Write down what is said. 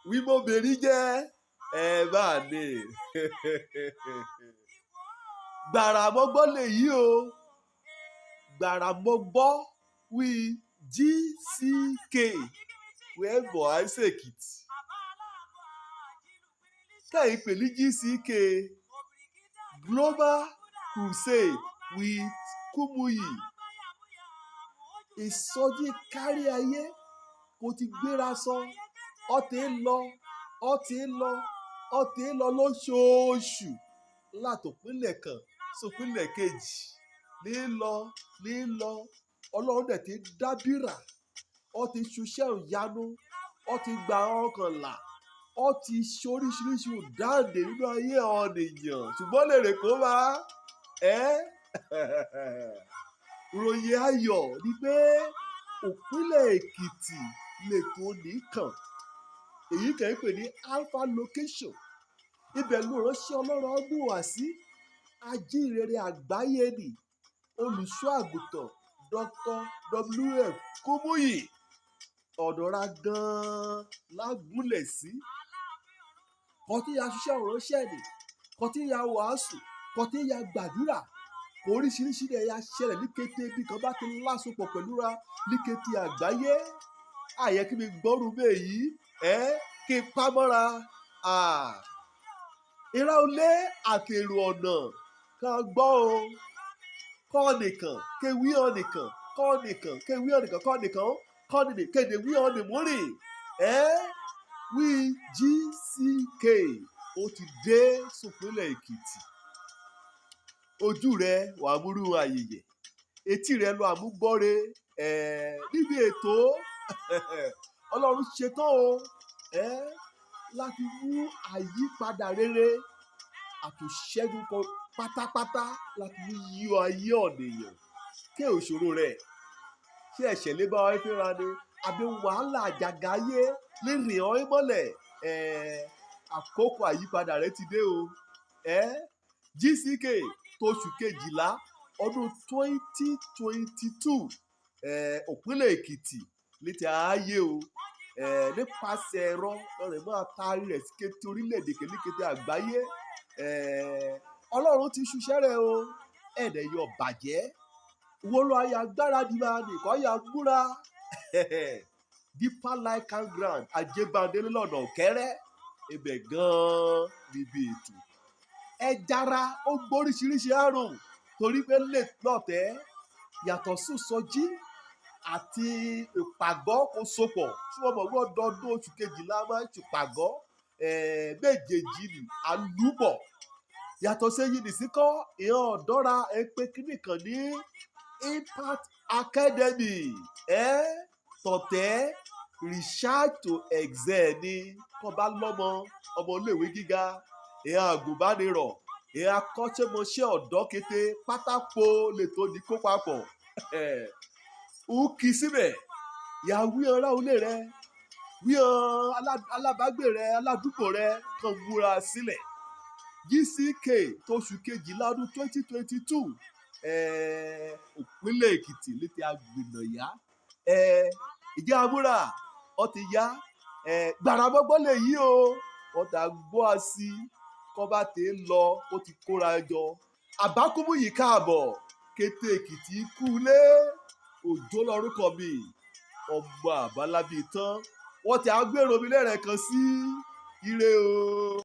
Wímọ́bìnrin jẹ́ ẹ bá ní gbàràmọ́gbọ́ lèyí o. Gbàràmọ́gbọ́ wí GCK wẹ́ẹ̀bọ̀ àìsèkìtì kẹ́yìn pè ní GCK, Global Crusade with Kumuyi. Ìsọjí kárí ayé kò ti gbéra sọ, ọ ti ń lọ, ọ ti ń lọ, ọ ti ń lọ lóṣooṣù látòpínlẹ̀ kan sópínlẹ̀ kejì ní lọ ní lọ. Ọlọ́run dẹ̀ ti dábìrà, ọ ti ṣiṣẹ́ ìyanu, ọ ti gba ọkàn là, ọ ti ṣoríṣiríṣi ìdáǹdè nínú ayé ọ̀nìyàn. Ṣùgbọ́n lèrè kó bá ẹ́ ìròyìn ayọ̀ ni pé òpínlẹ̀ Èkìtì lètò nìkan èyí kàn ń pè ní Alpha Location. Ibẹ̀ ló ránṣẹ́ Ọlọ́run ọdún wá sí, ajínrere àgbáyé ni, olùṣọ́ àgùntàn Dr. W.F. Kumuyi. Ọ̀dọ̀ra gan-an lágúnlẹ̀ sí kọtí ya ṣiṣẹ́ ìránṣẹ́ ni, kọtí ya wàásù, kọtí ya gbàdúrà. Kò oríṣiríṣi rẹ̀ ya ṣẹlẹ̀ ní kété bí kan bá ti lásopọ̀ pẹ̀lú ra ní kété àgbáyé. Àyẹ kí mi gbọ́rù bẹ́ẹ̀ yìí ẹ́ kí n pamọ́ra ìran olé àtèrò ọ̀nà kan gbọ́ o. Kọ́ nìkan kéwí ọ̀ nìkan, kọ́ nìkan kéwí ọ̀ nìkan, kọ́ nìkan kọ́ nìkan kéde wí ọ̀ nìmúrì ẹ́ wí. GCK ó ti dé sùpínlẹ̀ Èkìtì. Ojú rẹ wàá múrú àyèyè, etí rẹ lọ àmúgbọ́re níbi ètò. Ọlọ́run ṣetán o láti mú àyípadà rere àtòṣẹ́gun kan pátápátá láti mú yí ayé ọ̀nìyàn. Kí òṣòro rẹ̀ ṣé ẹ̀ṣẹ̀ lè bá wa fínra ni, àbí wàhálà àjàgáyé lè rìn ọ́ mọ́lẹ̀? Àkókò àyípadà rẹ ti dé o. GCK tóṣù kejìlá ọdún 2022, òpínlẹ̀ Èkìtì létí ààyè o. Nípasẹ̀ ẹ̀rọ lọ́rẹ̀ máa taari rẹ̀ sí kété orílẹ̀-èdè kélékété àgbáyé. Ọlọ́run ti ṣiṣẹ́ rẹ̀ o, ẹ̀ẹ́dẹ̀ yọ bàjẹ́ wo lọ ayé agbára dìbà nìkan yà múra. Deeper Life Campground, Ajébándélé, lọ́nà Ọ̀kẹ́rẹ́, ibẹ̀ gan-an níbi ètò. Ẹjara ó gbóríṣiríṣi àrùn torí pé lè lọ́tẹ̀ yàtọ̀ sí sọjí àti ìpàgọ́ kò sopọ̀ tí wọ́n mọ̀ wọ́n. Ọdọọdún oṣù kejìlá máa ń ṣèpàgọ́ méjèèjì ní àlùbọ̀. Yàtọ̀ sẹ́yìn nìsíkọ́ ìyẹn ọ̀dọ́ra ẹ pé kíní kan ní Impact Academy tọ̀tẹ̀ Research to Excel ní kọ́ bá lọ́mọ ọmọ iléèwé gíga, ìyẹn àgùnbánirọ̀, ìyẹn akọ́ṣẹ́mọṣẹ́ ọ̀dọ́ kété pátákó lè tó ní kó papọ̀ ń kí síbẹ̀. Yà wí ọ̀rá ilé rẹ, wí alábàágbé rẹ, aládùúgbò rẹ kàn múra sílẹ̀. GCK tóṣù kejìlá ọdún 2022, òpínlẹ̀ Èkìtì létí agbìnàyà. Ìjà amúra ọ ti yá gbàràmọ́gbọ́n lè yí o. Wọ́n ta gbọ́ a sí kọ́ bá ti ń lọ, ó ti kóra jọ. Àbákúmúyì káàbọ̀ kété Èkìtì kú lé òjò lórúkọ mi, ọmọ àbálábí tán. Wọ́n ti agbèrò mi lẹ́rẹ̀ẹ́ kan sí ire o.